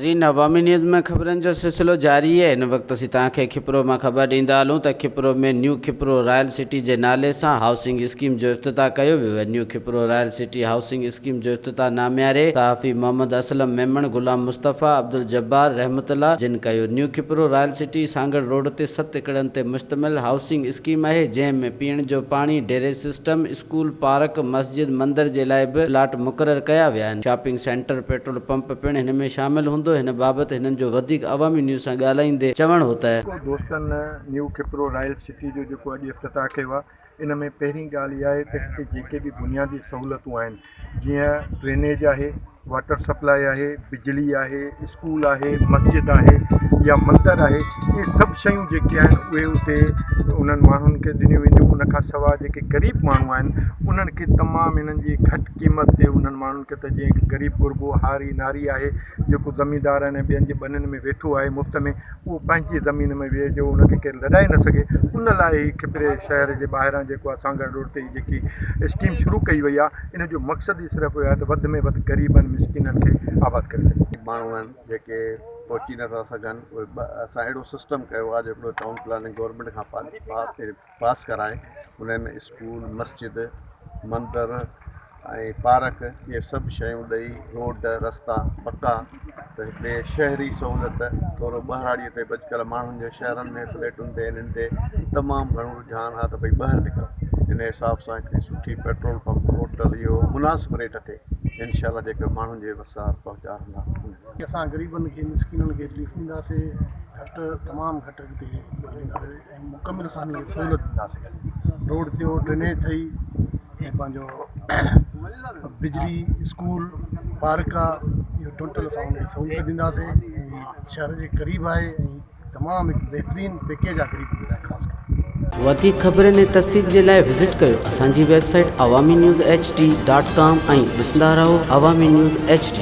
ناظرين عوامي نيوز ۾ خبرن جو سلسلو جاري آهي هن وقت اسين توهان کي کپرو مان خبر ڏيندا هلون ته کپرو ۾ نيو کپرو رائل سٽي جي نالي سان هائوسنگ اسڪيم جو افتتاح ڪيو ويو آهي new Khipro royal city housing scheme جو افتتاح نامياري صحافي محمد اسلم ميمڻ، غلام مصطفيٰ، عبدالجبار، رحمت الله جن ڪيو. New Khipro royal city Sanghar road تي ست ايڪڙن تي مشتمل هائوسنگ اسڪيم آهي، جنهن ۾ پيئڻ جو پاڻي، ڊرينيج سسٽم، اسڪول، پارڪ، مسجد، مندر جي لاء به پلاٽ مقرر ڪيا ويا آهن. شاپنگ سينٽر، پيٽرول پمپ پڻ هن ۾ شامل هوندو. هن بابت هنن جو وڌيڪ عوامي نيوز سان ڳالهائيندي چوڻ هو ته. دوستن نيو کپرو رائل سٽي جو جيڪو اڄ افتتاح ڪيو آهي ان ۾ پهرين ڳالهه اها آهي ته هتي جيڪي به بنيادي سهولتون آهن جيئن ڊرينيج آهي، واٽر سپلاء آهي، بجلي آهي، اسڪول آهي، مسجد آهي يا مندر آهي اهي سڀ شيون جيڪي آهن اهي اتي انهن ماڻهن کي ڏنيون وينديون ان کان سواء جيڪي غريب ماڻهو آهن انهن کي تمام انهن جي گهٽ قيمت تي انهن ماڻهن کي ته جيئن غريب غربو هاري ناري آهي جيڪو زميندارن ۽ ٻين جي ٻنين ۾ ويٺو آهي مفت ۾ اهو پنهنجي زمين ۾ ويهي جو ان کي ڪير لڏائي نه سگهي ان لاء هي کپري شهر جي ٻاهران جيڪو آهي سانگهڙ روڊ تي هي جيڪي اسڪيم شروع ڪئي وئي آهي ان جو مقصد ئي صرف اهو آهي ته وڌ ۾ وڌ غريبن مسڪينن کي آباد ڪري سگهجي. ماڻهو آهن جيڪي پهچي نٿا سگهن اهي اسان اهڙو سسٽم ڪيو آهي جو هڪڙو ٽائون پلاننگ گورنمينٽ کان پاس ڪرائي ان ۾ اسڪول مسجد مندر ۽ پارڪ اهي سڀ شيون ڏئي روڊ رستا پڪا ته هڪڙي شهري سهولت ٿورو ٻهراڙيء تي به اڄڪلهه ماڻهن جو شهرن ۾ فليٽن تي انهن تي تمام گهڻو رجحان آهي ته ڀئي ٻاهر نڪرو ان حساب سان هڪڙي سٺي پيٽرول پمپ هوٽل اهو مناسب ريٽ تي انشاء الله جيڪي ماڻهن جي وسار پهچارندا. اسان غريبن کي مسڪينن کي رليف ڏينداسي گهٽ تمام گهٽ اگهه تي ڏينداسي ۽ مڪمل اسان کي سهولت ڏينداسي روڊ ٿيو ڊرينيج ٿي ۽ پنهنجو بجلي اسڪول پارڪ آ اهو ٽوٽل اسان ان کي سهولت ڏينداسي ۽ شهر جي قريب آهي ۽ تمام هڪ بهترين پيڪيج آ غريبن جي لاء خاص ڪري. وڌيڪ خبرن ۽ تفصيل جي لاء وزٽ ڪيو اسان جي website Awami news H D dot com ۽ ڏسندا رهو عوامي نيوز ايڇ ڊي.